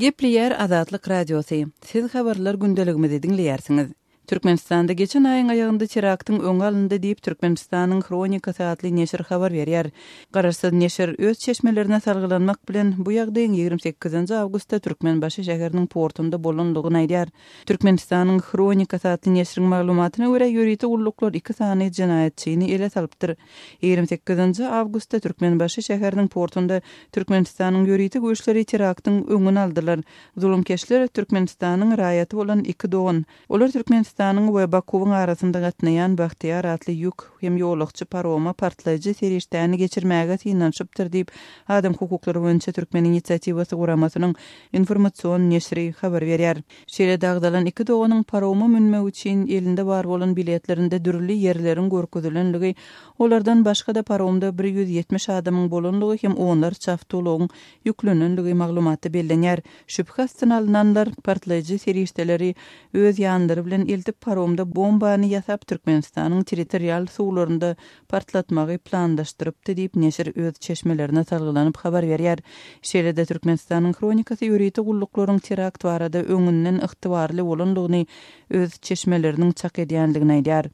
Gepleýär Azatlyk Radiosy, Siz habarlar gündeligimizi diňleýärsiňiz. Türkmenistanda geçen aýyň aýagynda teraktyň öňi alyndy diýip, Türkmenistanyň Hronikasy atly neşir habar berýär. Garaşsyz neşir öz çeşmelerine salgylanmak bilen, bu ýagdaýyň 28 awgustda Türkmenbaşy şäheriniň portunda bolandygyny aýdýar. Türkmenistanyň Hronikasy atly neşiriň maglumatyna görä, ýörite gulluklar iki sany jenaýatçyny ele salypdyr. 28 awgustda Türkmenbaşy şäheriniň portunda Türkmenistanyň ýörite güýçleri teraktyň öňüni aldylar. Zulumkeşler Türkmenistanyň raýaty bolan iki dogan. Olar Türkmenistanyň we Bakuwyň arasynda gatnaýan Bagtyýar atly ýük hem ýolagçy paroma partlaýjy serişdäni geçirmäge synanyşypdyr diýip, Adam hukuklary boýunça Türkmen inisiatiwasy guramasynyň informasion neşiri habar berýär. Şeýle-de agzalan iki doganyň paroma münmek üçin elinde bar bolan biletlerinde dürli ýerleriň görkezilenligi, olardan başga-da paromda 170 adamyň bolanlygy hem onlarça awtoulagyň ýüklenenligi maglumatda bellenýär. Şübhe astyna alnanlar partlaýjy serişdeleri öz ýanlary bilen eltip paromda bombany ýasap Türkmenistanyň territorial suwlarynda partlatmagy planlaşdyrypdy diýip neşir öz çeşmelerine salgylanyp habar berýär. Şeýle-de Türkmenistanyň Hronikasy ýörite gulluklaryň terakt barada öňünden ygtybarly bolandygyny öz çeşmeleriniň çak edýändigini aýdýar.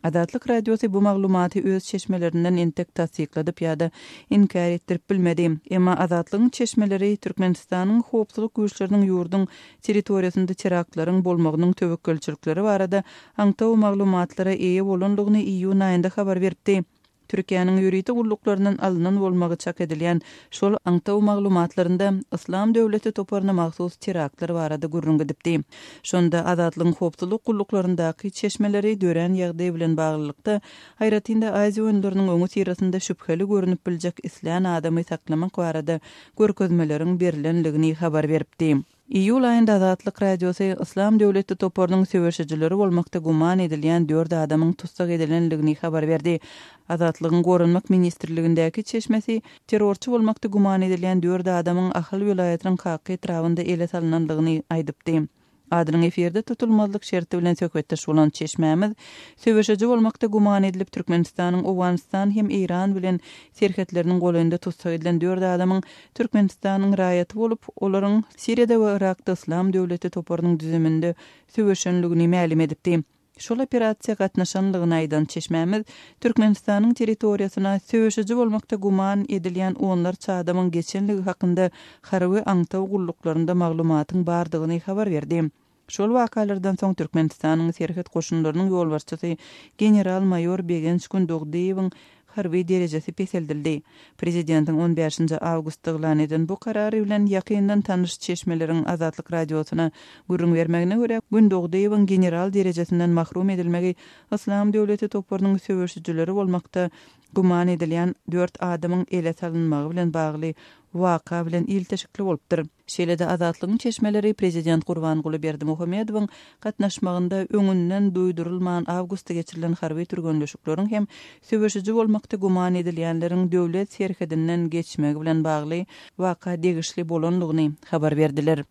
Azatlyk Radiosy bu maglumaty öz çeşmelerinden entek tassykladyp ýa-da inkär etdirip bilmedi. Emma Azatlygyň çeşmeleri Türkmenistanyň howpsuzlyk güýçleriniň ýurduň territoriýasynda teraktlaryň bolmagynyň töwekgelçilikleri barada aňtaw maglumatlara eýe bolandygyny iýun aýynda habar beripdi. Türkiýäniň ýörite gulluklaryndan alnan bolmagy çak edilýän şol aňtaw maglumatlarynda Yslam döwleti toparyna mahsus teraktlar barada gürrüň gidipdi. Şonda Azatlygyň howpsuzlyk gulluklaryndaky çeşmeleri dörän ýagdaý bilen baglylykda, aýratyn-da Aziýa oýunlarynyň öňüsyrasynda şübheli görnüp biljek islän adamy saklamak barada görkezmeleriň berlendigini habar beripdi. Iýul aýynda Azatlyk Radiosy Yslam döwleti toparynyň söweşijileri bolmakda güman edilýän dört adamyň tussag edilendigini habar berdi. Azatlygyň Goranmak ministrligindäki çeşmesi terrorçy bolmakda güman edilýän dört adamyň Ahal welaýatynyň Kaka etrabynda ele salnandygyny aýdypdy. Adynyň efirde tutulmazlyk şerti bilen söhbetdeş bolan çeşmämiz söweşiji bolmakda güman edilip Türkmenistanyň Owganystan hem Eýran bilen serhetleriniň golaýynda tussag edilen dört adamyň Türkmenistanyň raýaty bolup, olaryň Siriýada we Yrakda Yslam döwleti toparynyň düzüminde söweşenligini mälim edipdi. Şol operasiýa gatnaşanlygyny aýdan çeşmämiz, Türkmenistanyň territoriýasyna söweşiji bolmakda güman edilýän onlarça adamyň geçenligi hakynda harby aňtaw gulluklarynda maglumatyň bardygyny habar berdi. Şol wakalardan soň Türkmenistanyň Serhet goşunlarynyň ýolbaşçysy general-maýor Begenç Gündogdyýewiň harby derejesi peseldildi. Prezidentiň on bäşinji awgustda yglan eden bu karary bilen ýakyndan tanyş çeşmeleriň Azatlyk Radiosyna gürrüň bermegine görä, Gündogdyýewiň general derejesinden mahrum edilmegi Yslam döwleti toparynyň söweşijileri bolmakda güman edilýän dört adamyň ele salynmagy bilen bagly waka bilen ilteşikli bolupdyr. Şeýle-de Azatlygyň çeşmeleri prezident Gurbanguly Berdimuhamedowyň gatnaşmagynda öňünden duýdurylman awgustda geçirilen harby türgenleşikleriň hem söweşiji bolmakda güman edilýänleriň döwlet serhedinden geçmegi bilen bagly waka degişli bolandygyny habar berdiler.